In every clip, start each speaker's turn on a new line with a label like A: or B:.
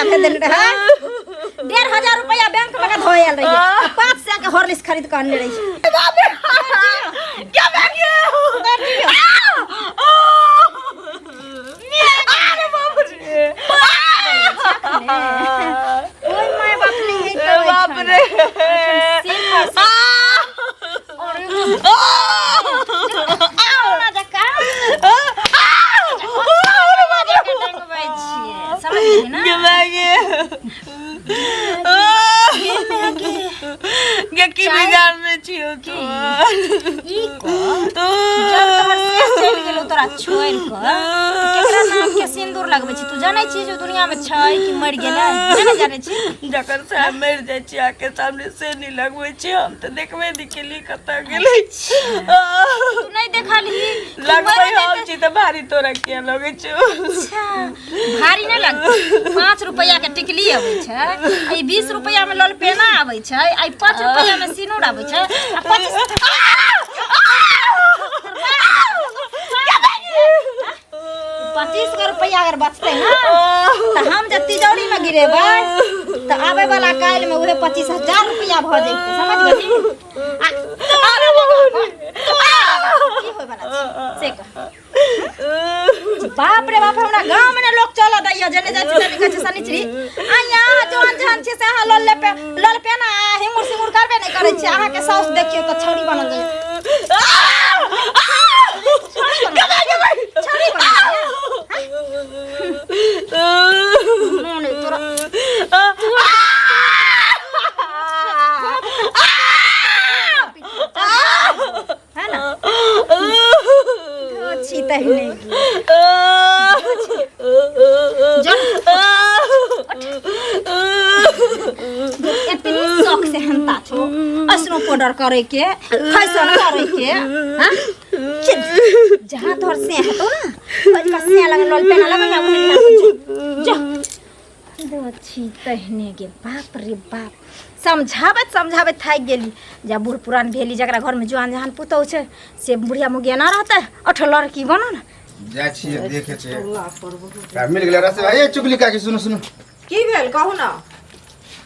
A: रुपया भेज देने रहे 1500 रुपया बैंक में का धोयल रही 500 के हॉर्लिक्स खरीद के अनने रही।
B: बाप रे, क्या भाग गया?
A: उतार दियो।
B: अरे बाप रे,
A: कोई my बाप नहीं है तो
B: बाप रे।
A: ना जका समझ गेली ना?
B: गे की बिगाड़ने छियो तू?
A: ई कह, जब तोहर से चलि गेलौ तोरा छोड़ि कऽ, केकरा नाम के सिन्दूर लगबै छी? तू जानै छी जे दुनिया में छै कि मरि गेलै? नहि ने जानै छी?
B: जकर साहब मरि जाइ छी आके सामने से नहीं लगबै छी, हम तऽ देखबे नहि केलियै कतऽ गेलै।
A: तू नहि देखलही कि
B: लगबै
A: मरि
B: हम
A: जेतै?
B: छी तऽ भारी तोरा किया लगै छौ?
A: अच्छा, भारी नहि लगतै? 5 रुपैआ के टिकली अबै छै, आ ई 20 रुपैआ में ललपेना अबै छै, आ ई 5 रुपैआ में सिनूर अबै छै, आ 25 25 गो रुपैआ अगर बचतै ना तऽ हम जे तिजौरी में गिरेबै तऽ आबै वाला काल्हि में उहे 25,000 रुपैआ भऽ जैतै, समझ गेली? आ तोरा की होय वाला छै से कह। बाप रे बाप, हमरा गांव में ने लोग चल दैया, जेने जाइ छी तने कहै छै शनिचरी आ यहाँ जवान जहान छै से अहाँ लल पे लल पे ना हिंगुर सिंगुर करबे नहि करै छी। अहाँके साउस देखियौ तऽ छौड़ी बनल जाइए, छौड़ी बनल जाइए। नहि, तोरा है ना छी तहिने जब एतनी शौक से हंता छो असनो पाउडर करे के, फैशन करे के। हाँ, चल, जहाँ तोहर से हेतो ना ओजका से लगे लल पेना लगे ना वही जा छी तहने गे। बाप रे बाप, समझाबैत समझाबैत थाकि गेली। जब बूढ़ पुरान भेली, जकरा घरमे जुआन जहान पुतहु छै से बुढ़िया मुगिया ना रहतै, अठ लड़की बनो ने।
C: जाइ छियै, देखै छियै, आ, मिल गेलै रस्ते भाई। ए चुगली काकी, सुनू सुनू।
D: की भेल, कहू ने।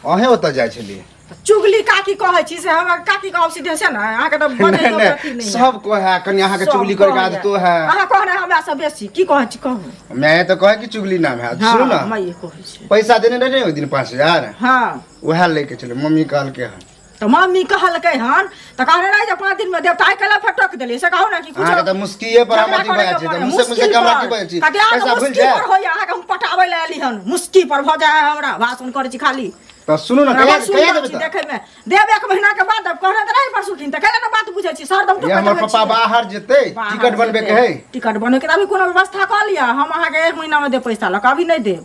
C: अहें ओतऽ जाइ छलियै।
D: चुगली काकी कहै छी से हमरा काकी कहब सीधे से ने, अहाँके तऽ बजै
C: नहि
D: के
C: नहि
D: अथी नहि है।
C: सब कहै है, कनि अहाँके
D: सब
C: चुगली करके
D: कहैया।
C: आदतो है।
D: अहाँ कहने हमरा से बेसी की कहै छी, कहू।
C: मैं तऽ कहै कि चुगली नाम है। सुनू ने।
D: माइए कहै छै।
C: पैसा देने रहे ने ओहि दिन 5000?
D: हाँ।
C: उएह लैके छलै, मम्मी कहलकै हन।
D: तऽ मम्मी कहलकै हन तऽ कहने रही जे 5 दिन में देब, तऽ आइ काल्हि फटक देलियै से कहू ने कि कुछो
C: अहाँके तऽ मुस्किए पर हम
D: झगड़ा
C: अथी भऽ
D: करैके
C: जाइ छी तऽ
D: मन है,
C: मुझसे मुझसे
D: मुश्किल
C: हमरा
D: पर।
C: की बजै छी?
D: कते अहाँके
C: पैसा भूलि
D: मुश्किल
C: जाए
D: पर होइया, अहाँके हम पटाबै लए एली हन, मुश्किल पर भऽ जाइ है, हमरा भाषण करै छी खाली।
C: तऽ सुनू ने।
D: हमरा
C: कहिया
D: बड़
C: कहिया
D: सुन्दर
C: देबै
D: छी
C: तऽ
D: देखैमे। देब 1 महीना के बाद देब, कहने तऽ रही परसू खिन, तऽ कैला ने बात बुझै छी, सरदम
C: ये
D: टोकैत
C: हमर
D: रहै
C: पप्पा
D: छियै।
C: बाहर जेतै,
D: बाहर
C: टिकट बनबे के
D: जेतै।
C: है।
D: टिकट बनबै के तऽ अभी कोनो व्यवस्था कऽ लिअ, हम अहाँके 1 महीना मे देब पैसा लऽ कऽ, अभी नहि देब,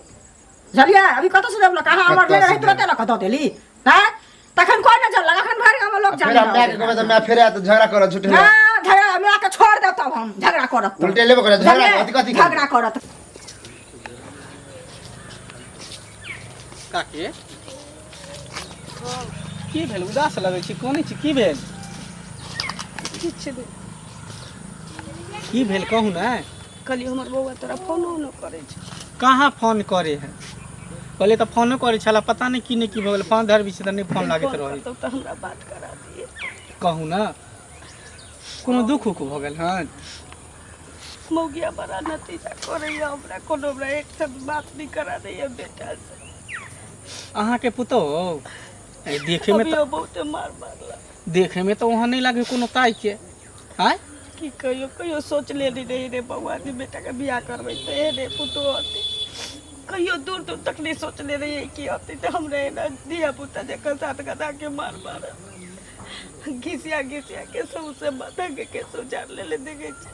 D: बुझलियै? अभी कतऽ से देब लऽ कऽ? अहाँ हमर
C: कतऽ
D: लेने
C: से
D: रही तुरते
C: देब?
D: लऽ कऽ दऽ देली आँय, तखन कोइ नहि जनलक, अखन भरि गाममे लोक
C: फेर
D: जानै
C: हम मायके कहबै तऽ माय फेर आयत झगड़ा करत झूठे।
D: ना, झगड़ा मायके छोड़ देब तब हम झगड़ा करत तऽ।
C: उल्टे लेबो करत झगड़ा।
D: बुझलियै?
C: कथी कथी करत?
D: झगड़ा करत।
E: काकी, की भेल? उदास लगै छी, कोनै छी, की भेल?
B: किछु नहि।
E: की भेल, कहू ने।
B: कहलियै हमर बौआ तोरा फोनो उनो करै छै?
E: कहाँ फोन करे है, पहिले तऽ फोनो करै छला, पता नहि की नहि की भऽ गेल। फोन धरबी छै तऽ नहि फोन लागैत
B: फोन
E: रहै।
B: करतौ तऽ हमरा बात करा दिए।
E: कहू ने, कोनो दुख उख भऽ गेल हन?
B: मौगिया बड़ा नतीजा करैया हमरा, कोनो हमरा एक शब्द बात नहि करा दैया बेटा से।
E: अहाँके पुतोहु देखे में
B: अभियो बहुते मार मारलक।
E: देखे में तऽ वहाँ नहि लागे कोनो ताई के आँय।
B: की कहियो कहियो सोच लेने रही रे बौआ जे बेटाके बियाह करबै तऽ एहने पुतोह होतै, कहियो दूर दूर तक नहि सोचने रहियै कि होतै तऽ हमरा एना धिया पुता जकाँ सात गदा के मार मारत, घिसिया घिसिया के सौंसे माथा के केस उजाड़ लेले देखै छी।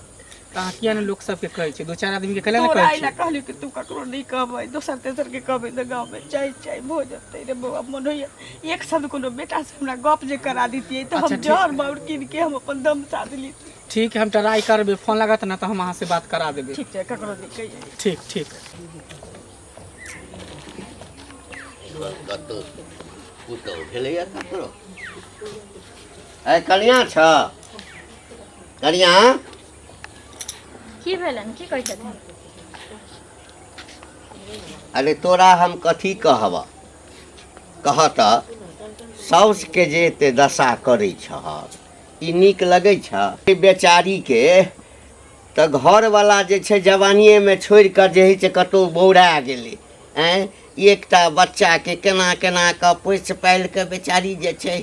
E: तऽ अहाँ किया ने लोक सबके कहै छै? दू चारि आदमीके कैला ने
B: तोरा
E: कहै
B: अइला
E: छै?
B: कहलियौ कि तू ककरो नहि कहबै, दोसर तेसर के कहबै तऽ गाँवमे चाय चाय भऽ जेतै रे बौआ। मोन होइया एक शब्द कोनो बेटासँ हमरा गप जे करा दितियै तऽ
E: अच्छा,
B: हम
E: ठीक।
B: जहर माउर कीन के हम अपन दम साध लितियै।
E: ठीक है, हम ट्राई करबै, फोन लागत ने तऽ हम अहाँ से बात करा देबै।
B: ठीक छै, ककरो नहि कहियै।
E: ठीक ठीक।
F: कतौ पुतहु भेलैया ककरो? ऐ कनिया छ, कनिया।
A: की भेलनि? की कहै छथिन?
F: अरे तोरा हम कथी कहब कह तऽ साउसके जे एते दशा करै छह ई नीक लगै छह ई बेचारीके तऽ घरवला जे छै जवानिएमे छोड़ि कऽ जे होइ छै कतहु बौरा गेलै आँय एकटा बच्चाके केना केना कऽ पोसि पालि कऽ बेचारी जे छै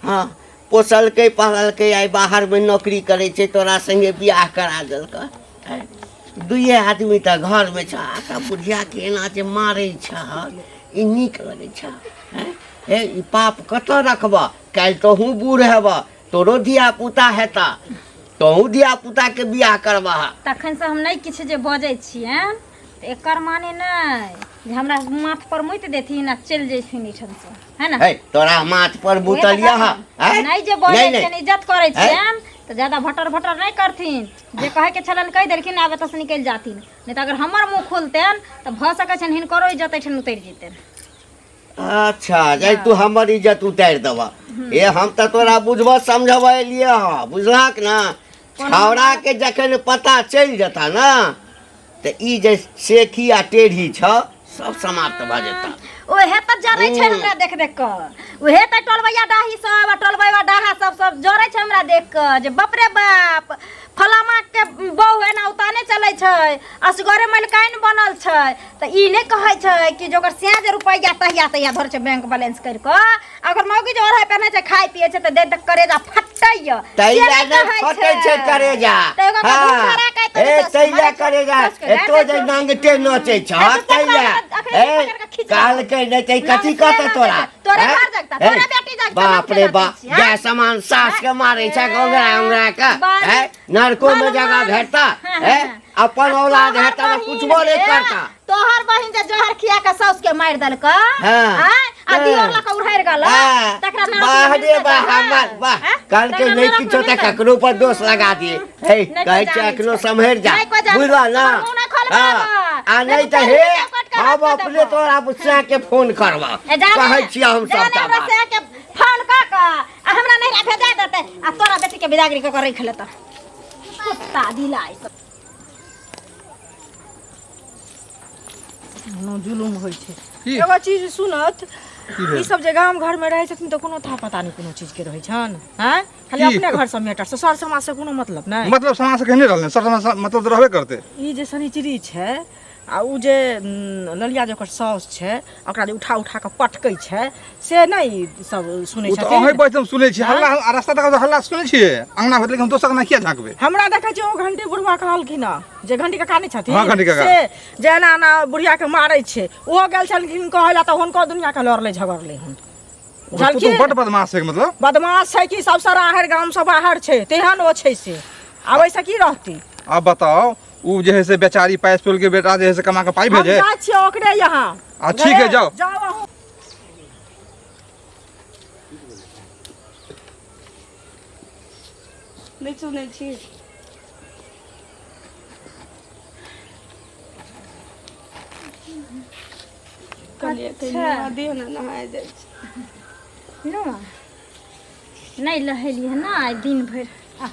F: हँ पोसलकै पाललकै आइ बाहरमे नौकरी करै छै तोरा सङ्गे बियाह करा देलकै आँय दुइए आदमी तऽ घरमे छह आ तऽ बुढ़ियाके एना जे मारै छह ई नीक लगै छह आँय हे ई पाप कतऽ रखबह काल्हि तोहूँ बूढ़ हेबह तोरो धिया पुता हेतह तोहूँ धिया पुताके बियाह करबह
A: तखनसँ हम नहि किछु जे बजै छियनि तऽ एकर माने नहि जे हमरा माथ पर मुति देथिन आ चलि जैथिन एहिठामसँ है ने
F: हे तोरा माथ पर
A: उहे तऽ
F: मुतलियह
A: कहथिन।
F: आँय?
A: नहि जे बजै
F: नहि, नहि।
A: छियनि इज्जत करै
F: आँय?
A: छियनि तऽ ज्यादा भटर भटर नहि करथिन जे कहैके छलनि कहि देलखिन आब एतऽसँ निकलि जाथिन नहि तऽ अगर हमर मुँह खोलतनि तऽ भऽ सकै छनि हिनकरो इज्जत एहिठाम उतरि जेतनि
F: अच्छा जाय तू हमर इज्जत उतारि देबह ए हम तऽ तोरा बुझबऽ समझबऽ एलियै हँ बुझलहक ने छौड़ाके जखन पता चलि जेतह ने तऽ ई जे सेखी आ टेढ़ी छह सब समाप्त भऽ जेतह
A: ओहे तऽ जरै छै हमरा देख देख कऽ ओहे तऽ टोलबैया डाही सब आ टोलबैया डाहा सब सब जरै छै हमरा देख कऽ जे बाप रे बाप फलामा के बहु एना उताने चलै छै असगरे मलिकाइन बनल छै तऽ ई नहि कहै छै कि जे ओकर सैं जे रुपैआ तहिया तहिया धरै छै बैंक बैलेंस करि कऽ आ ओकर मौगी जे ओढ़ै पहिनै छै खाइ पियै छै तऽ देख देख करेजा फटैया
F: तैला नहि फटै छै करेजा
A: तऽ एगो के भूखा राखै तऽ
F: ए
A: दस
F: तैला
A: मारै छै,
F: करेजा
A: दस के
F: एतो
A: गाड़ि
F: जे
A: दै छौ।
F: नांगटे नचै छ
A: आ तू
F: तैला
A: पकड़ कऽ
F: ए
A: अखने पकड़ कऽ खींच लेबौ।
F: कहलकै नहि तै कथी
A: नांगटे
F: कहतै
A: नचै
F: तोरा
A: छै। तोरे
F: हैं?
A: घर जगता,
F: ए,
A: तोरे बेटी जगता,
F: बाप
A: नांगटे
F: रे
A: नचै
F: बाप
A: छी, हैं?
F: गाय समान सास के मारै छै गोंगरा उंगरा के
A: बाल-
F: हैं नरको में जगह
A: बाल-
F: भेटता
A: हाँ,
F: हैं
A: हाँ।
F: अपन औलाद
A: तोहर
F: है तब
A: बहिन
F: पूछबो नहीं
A: जे-
F: करता
A: तोहर बहिन जे जहर खिया के साउस के मारि देलक
F: हाँ।
A: आँय? आ
F: हाँ।
A: दियोर लऽ कऽ उड़ारि गेल
F: हाँ।
A: तकरा नरक
F: वाह
A: में
F: रे
A: मिलतै
F: वाह
A: हाँ?
F: हमर वाह
A: हाँ?
F: कहलकै
A: तकरा
F: नहीं
A: नरक
F: किछो
A: में
F: तऽ
A: मिलतै।
F: ककरो पर दोष लगा दिए हे
A: नहि
F: कहै
A: कोइ
F: छै
A: जानै
F: अखनो
A: छै।
F: सम्हरि जा
A: नहि कोइ जानै
F: बुझल ना
A: हमर मुँह नहि खोलबे
F: हाँ।
A: आब।
F: आ
A: नहि
F: नहीं
A: तऽ
F: तऽ हे
A: फेर कटि कऽ
F: हम
A: हाथ कऽ
F: अपने
A: देबो।
F: तोरा बुच्चा के फोन करबा
A: ए, जा ने,
F: कहै छियै हम
A: जा ने
F: सबटा
A: हमरा
F: बात
A: से के फोन कऽ कऽ आ हमरा नहिरा भेजा देतै आ तोरा बेटी के बिदागरी कऽ कऽ राखि लेतै कुत्ता दिलाइ
D: कोनो जुलुम होइ छै
C: की?
D: एगो चीज सुनत
C: की भेल?
D: ई सब जे गाम घर में रहै छथिन तऽ कोनो था पता नहि कोनो चीज के रहै छनि हैं खाली
C: की?
D: अपने घर से मैटर से सर समाज से कोनो मतलब नहि
C: मतलब समाज से कहने रहल सर समाज से मतलब तऽ रहबे करतै
D: ई जे शनिचरी छै आ उ जे ललिया जे ओकर साउस छै ओकरा जे उठा उठा कऽ पटकै छै से नहि ई सब सुनै
C: ओ तऽ अहीं
D: छथिन
C: बैठ हम सुनै छी हल्ला आ रास्ता तक हल्ला सुनै छियै अंगना भेटलै हम दोसर अंगना किया झाँकबै
D: हमरा देखै छियै ओ घंटी बुढ़वा कहलखिन हँ जे घंटी काका नहि छथिन
C: हँ, घंटी काका।
D: से जे एना एना बुढ़िया के मारै छै ओहो गेल छलखिन कहै लए तऽ हुनको दुनिया के लड़लै झगड़लै हन
C: ओकर पुतोहु
D: बुझलखिन
C: बड्ड बदमाश छै मतलब
D: बदमाश छै कि सबसँ राहर गामसँ बाहर छै तेहन ओ छै से आब एहिसँ की रहतै
C: आब बताउ उ जे है से बेचारी पाइस टोल के बेटा जे है से कमा के पाइ
D: हम
C: भेजे
D: जाइ छियै ओकरे यहाँ
C: आ ठीक है, जाओ।
D: जाओ अहूँ।
B: नहि सुनै छी कहलियै कि नहा दियौ ने नहाय जाइ छी
A: नुआ नहि लहेलियै ने आइ दिन भरि आ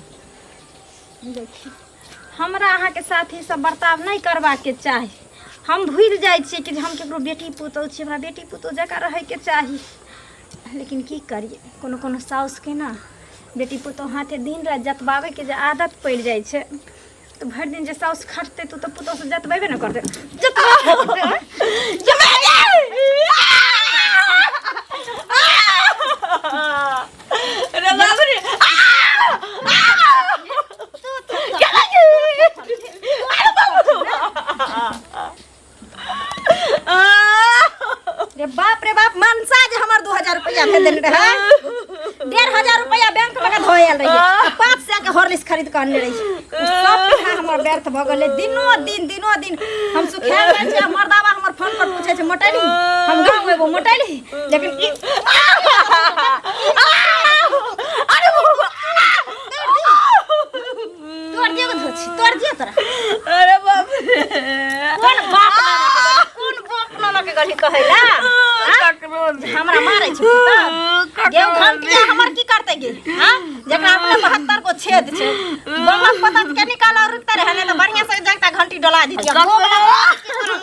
A: देखी हमरा अहाँके साथ ई सब बर्ताव नहि करबाके चाही हम भूलि जाइ छियै कि जे हम ककरो बेटी पुतोहु छी हमरा बेटी पुतोहु जकाँ रहैके चाही लेकिन की करियै कोनो कोनो साउसके ने बेटी पुतोहु हाथे दिन राति जतबाबैके जे आदत पड़ि जाइ छै तऽ भरि दिन जे साउस खटतै तऽ ओ तऽ पुतोहु से जतबेबे ने करतै जतबेबे
B: अरे बाप रे
A: रे बाप रे बाप मनसा जे हमर 2000 रुपया भेज देने रहे 1500 रुपया बैंक में के धोयल रहिए 500 के हॉर्लिक्स खरीद के अनने रहिए उ सब पैसा हमर व्यर्थ भ गेलै दिनो दिन दिनो दिन हम सुखायल जाइ छियै मर्दाबा हमर फोन पर पूछै छै मोटैली हम गाँव एगो मोटैली लेकिन ई तोड़ दियो धोछि तोड़ दियो तोरा
B: अरे बाप रे
A: कोन बाप नाना के गली कोन बाप नाना के गली कहैला
B: ककरो
A: हमरा मारै छै पुतहु। गे घंटिया हमर की करतै गे हां जकरा अपने 72 गो छेद छै बमक पता के निकाल और रुकता रहे नहीं तो बढ़िया से जगता घंटी डला दितिया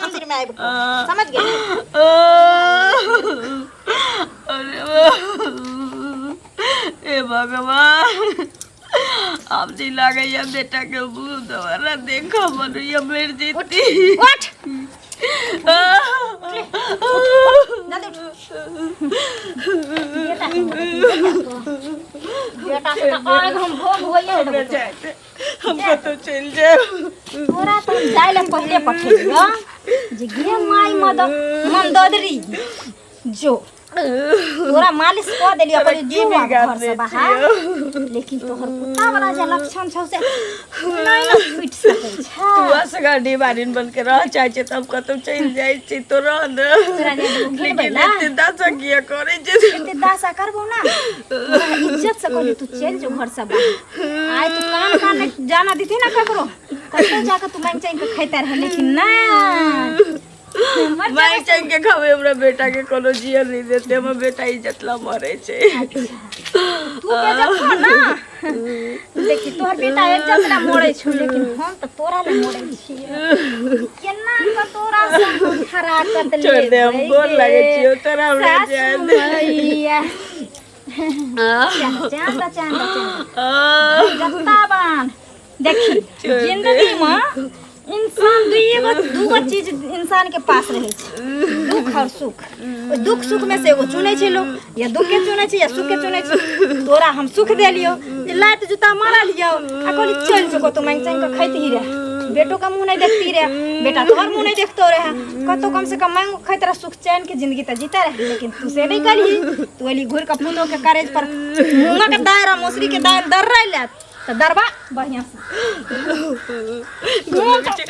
A: मंदिर में आबि कऽ समझ गेली।
B: अरे हे भगवान, आब नहीं लागैया बेटा के मुँह दोबारा देखा मनैया मरि जेती।
A: उठ जल्दी उठ। बेटा के बेटा से तऽ आग हम भोग होइए
B: हमरा जाए, हम कतौ चलि जायब।
A: तोरा तऽ हम जाइ लए पहिले पठेलियौ जे गे माय मद मंदोदरी जो तोरा मालिश कऽ देलियौ, कहलियौ
B: की
A: जो आब
B: बिगाड़
A: घर से
B: दै
A: बाहर, लेकिन तोहर कुत्ता वाला जे लक्षण छौ से नहि ने छुटि सकै छै।
B: तू असगर डिबारिन बन के रह चाहै छै तऽ हम कतौ चलि जाइ छी, तो रह ने,
A: तोरा जे घिनबै
B: लेकिन
A: ना
B: एते दशा किया करै छै?
A: एते दासा करबो ना, तोरा इज्जत से कहली तू चलि जो घर से बाहर। आइ तू कान कान नहि जाना देती ना ककरो, कतौ जाके तू मांगि चांगि के खैता रहे, लेकिन ना
B: माइक चांग के खावे। हमरा बेटा के कोनो जियल नहीं देते, हमर बेटा इज्जत ला मरे छै।
A: तू के जखन ना देखी तोहर बेटा इज्जत ला मरे छौ, लेकिन हम तऽ तोरा ला मरे छियै। केना कऽ तोरा से हम हराकत
B: छोड़ दे, हम
A: लेबै
B: गोर
A: गे?
B: लागै छियौ तोरा, हमरा जाय
A: सासु
B: दे।
A: मैया चांद चांद चांद जत्ता बान देखी,
B: छोड़ दे।
A: जिंदगी में इंसान दुइएगो दूगो चीज इंसान के पास रहै छै, दुख और सुख। ओहि दुख सुख में से एगो चुनै छै लोग, या दुख के चुनै छै या सुख के चुनै छै। तोरा हम सुख देलियौ जे लात जूता मारलियौ आ कहली चलि जो कतौ मांगि चांगि कऽ खैतही रहे, बेटो का मुँह नहीं देखती रहे, बेटा तोहर मुँह नहीं देखतो रहे, कतौ कम से कम मांगि खैत रहे, सुख चैन के जिंदगी तऽ जीता रहे। लेकिन तू से नहीं करही, तू अली घुरि कऽ पुतोह के करेज पर मूँगक दालि आ मसुरी के दालि दर्रै ले तऽ दरबा बढ़िआँ से।
B: गोर लगै छी,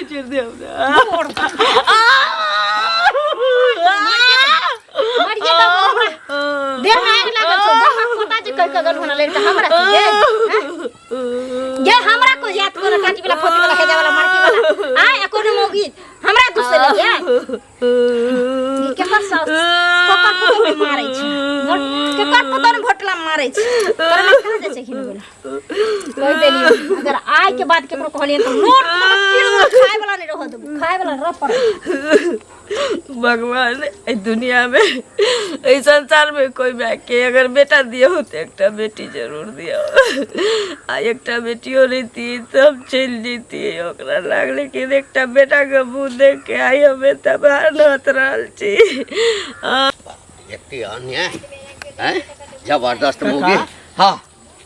B: छोड़ दे हमरा।
A: मरिए तऽ हमरा देह में आगि लागल छौ। बाबा खोता जे कहि कऽ गेल होना लड़का हमरा से गे, हैं? गे हमरा को याद कोनो काटी वाला फोती वाला हेजा वाला मारकी वाला आय आ कोनो मौगी हमरा दुसे ले गे। ई केकर साउस ककर पुतोह के मारै छै, केकर पुतोह ने भोटला मारै छै? तोरा लग कहाँ जाइ छै घिन वाला? कहि देलियौ, अगर आय के बाद केकरो कहलियै तऽ लोट खाय वाला नहि रहऽ देबौ, खाय वाला रह पड़त।
B: भगवान, एहि दुनिया में एहि संसार में कोई माय के अगर बेटा दियो तो एकटा बेटी जरूर दियो, आ एकटा बेटियो रहिती तऽ हम चलि जैतियै ओकरा लग, लेकिन एकटा बेटा के मुँह देख के आइ हम एतऽ बाहर नहत रहल छी।
F: एते अन्याय हैं, जबरदस्त मौगी। हाँ,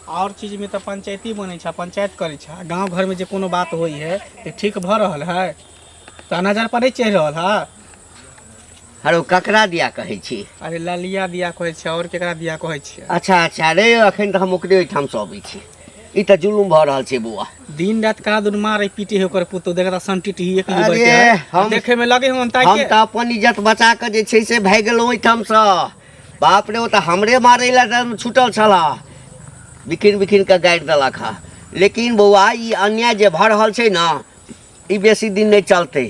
E: और चीज में तऽ पंचायती बनै छै, पंचायत करै छै। गाँव घरमे जे कोनो बात होइ है तऽ ठीक भऽ रहल है तऽ नजर पर नहि चढ़ि रहल है।
F: हरो, ककरा दिया कहै छी?
E: अरे ललिया दिया कहै छै, और केकरा दिया कहै छियै?
F: अच्छा अच्छा, रे अखन तऽ हम ओकरे ओहिठामसँ अबै छी। ई तऽ जुलुम भऽ रहल छै बौआ।
E: दिन रात कहाँ दुन मारे पीटे है ओकर पुतोह, देखता संटीट ही एक
F: अरे,
E: लीवर के है।
F: हम
E: देखे में लगे हम
F: हम
E: ताके
F: तऽ अपन इज्जत बचा कऽ जे छै से भागि गेलहुँ ओहिठामसँ। बाप रे, ओ तऽ हमरे मारै लए तऽ छूटल छलह, बिखिन बिखिन कऽ गाड़ि देलक हँ। लेकिन बौआ, ई अन्याय जे भऽ रहल छै ने, ई बेसी दिन नहि चलतै।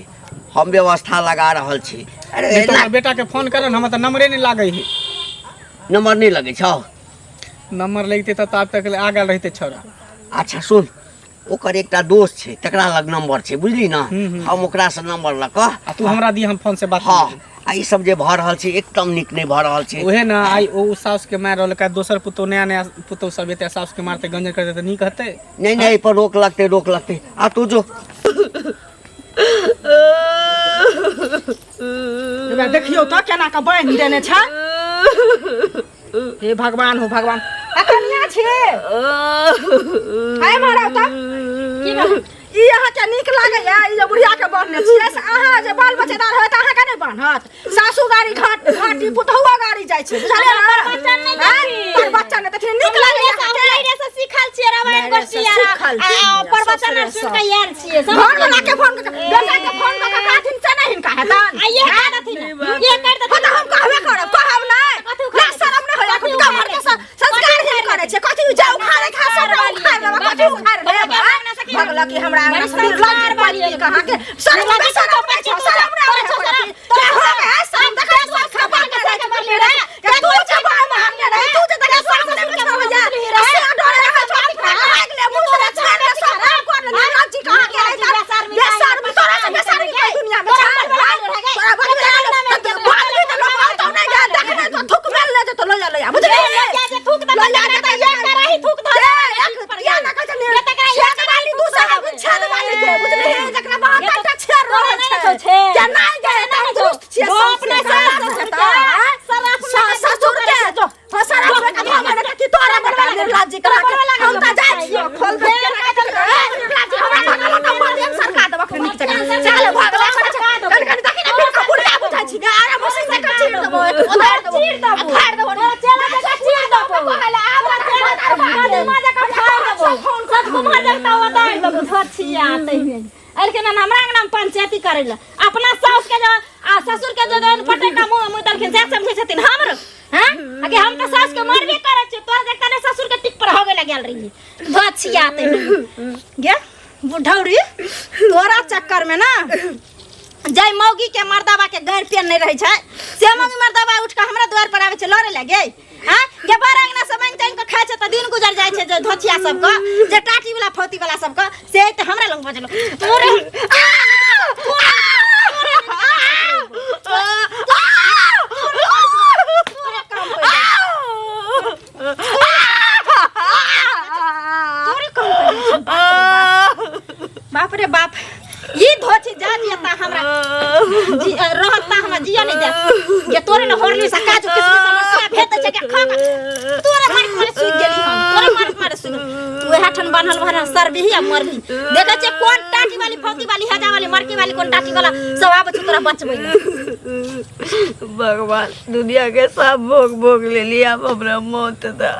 F: हम व्यवस्था लगा रहल छी। अरे
E: नहि तऽ
F: एना
E: हमर बेटा के फोन करन, हमरा तऽ नंबरे नहि लागै है।
F: नंबर नहि लगै छौ?
E: नंबर लगिते तऽ आब तक आ गेल रहिते छौड़ा।
F: अच्छा सुन, ओकर एकटा दोस्त छै तकरा लग नंबर छै, बुझली ने?
E: हम्म, हम्म।
F: हम ओकरासँ नंबर लऽ कऽ
E: आ तू हमरा दी, हम फोन से बात
F: हँ
E: कर लेबै।
F: आ ई सब जे भऽ रहल छै एकदम नीक नहि भऽ रहल छै।
E: उहे ने आइ ओ साउस के मारि रहल, काल्हि दोसर पुतोह, नया नया पुतोह सब एते साउस के मारते गंजन करते तऽ नीक हेतै?
F: नहि नहि, एहि पर रोक लगतै, रोक लगतै। आ तू जो।
D: एकरा देखियौ तऽ केना कऽ बान्हि देने छै। हे भगवान हो भगवान, आ कनिया छी आइ मारा तऽ
A: की भेल?
D: ई अहाँके नीक लागैया ई जे बुढ़िया के बान्हने छियै से? अहाँ जे बाल बच्चेदार होय तऽ अहाँके नहि बान्हत? सासु गाड़ी घाट घाटी, पुतहुआ गाड़ी जाइ छै, बुझलियै ने?
A: बच्चा नहि
D: आँय?
A: देखी।
D: पर बच्चा नहि देखी, नीक लागैया अहाँके?
A: लैरे से सिखल छियै रामायण
D: लैरे से
A: गोष्ठी आर
D: सिखल
A: आ
D: छियै,
A: प्रवचन आर
D: ससुरे
A: सुनि कऽ आयल छियै।
D: घर वाला के फोन कऽ के, बेटा के फोन कऽ के कहथिन से नहि हिनका हेतन?
A: आ ये कर देथिन, ये कर देथिन।
D: हँ तऽ हम कहबे करब, कहब नहि?
A: कथी
D: ना शरम नहि होइया?
A: कथी
D: गाँव घरके संस्कार ही करै छै। कथी जे उखाड़े खा सबटा उखाड़ि लेबै, कथी उखाड़ि लेब? भगलक कि हमरा अंगना से निर्लज्ज पानि पी कऽ अहाँके शरम बेशरम नहि छौ, शरम नहि होइ छौ के हम है? शरम देखै छौ, सब बात के साथ बोलली रे के तू जे बाल में हमने रहे, तू जे देखै सामने में देबो से का चीर देबो उतार देबो
A: चीर देबो।
D: फाड़ देबो
A: तोरा चेला जका चीर देबो।
D: कहला आब
A: कदीमा जका फाड़ देबो। सतकुमार जका उतार देबो। धोछिया तहिमे। एलखिन हन हमरा अंगना में पंचायती करै लए। अपना साउस के जे आ ससुर के जे दन पटका मुँह में मुँह देलखिन से समझै छथिन हमरो। हैं? आगे हम तऽ साउस के मारबे करै छियै। तोरा देखता ने ससुर के टिक पर होगे लग गेल रहियै। धोछिया तहिमे।
D: गे बुढ़ौरी तोरा चक्कर में ना जाय मौगी के मर्दाबा के गैर पेन नहीं रहे छै से मौगी मर्दाबा उठ के हमरा द्वार पर आवे छै लड़े लगे हां गे बड़ अंगना से मांगि तांगि के खाय छै त दिन गुजर जाय छै जे धोचिया सब के जे टाटी वाला फौती वाला सब के से त हमरा लग बजलो तोरे तोरे काम होइ जाइ छै। तोरे काम होइ जाइ छै। बाप रे बाप ई धोची जा दिया हमरा जी रहता हमरा जिया नहीं दे ये तोरे न होरली से काजू किशमिश हमर सब भेज दे छै के खा के तोरे मार मारे सुख गेली हम तोरे मार मारे सुख तू एहा ठन बान्हल भरल सरबिही आ मरबी देखै छै कोन टाटी वाली फौती वाली हेजा वाली मरकी वाली कोन टाटी वाला सब आबै छै तोरा बचबै लए।
B: भगवान दुनिया के सब भोग भोग ले लिया अब हमरा मौत दा।